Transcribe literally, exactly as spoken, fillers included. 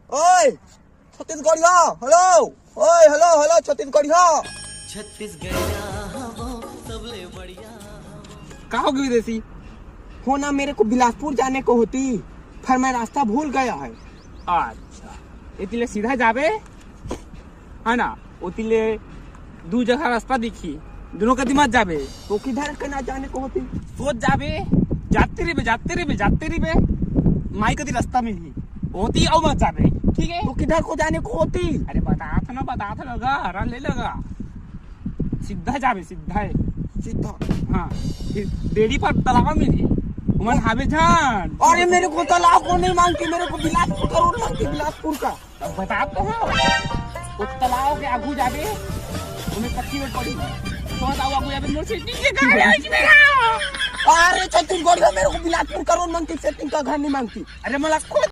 ओए छत्तीसगढ़िया, हेलो। ओए hello hello छत्तीसगढ़िया। छत्तीसगढ़िया हवो सबले बढ़िया। का हो गई विदेशी? हो ना, मेरे को बिलासपुर जाने को होती, पर मैं रास्ता भूल गया है। अच्छा, एती ले सीधा जाबे, है ना? ओती ले दू जगह रास्ता दिखी, दोनों कती मत जाबे। तो किधर के ना जाने को होती? सोच जाबे, जाते रहिबे, जाते रहिबे, जाते रहिबे, माई कती रास्ता मिलही, ओती अउ मत जाबे, ठीक है? तो किधर को जाने को होती? अरे बतात ना, बतात लगा, हरा ले लगा, सीधा जाबे, सीधा है। सीधा? हाँ, फिर डेढ़ी पर तलाव मिलही, ओमन हावे झन। अरे मेरे को तलाव को नहीं मांगती, मेरे को बिलासपुर का रोड मांगती, बिलासपुर का। अब बता तो हूँ, वो तलाव के आगू जाबे, ओमे पक्की रोड पड़ी, तो तलाव आगू जाबे, मोर सेटिंग के घर है, मेरा। अरे छत्तीसगढ़िया, मेरे को बिलासपुर का रोड मांगती, सेटिंग का घर नहीं मांगती। अरे मोला खुद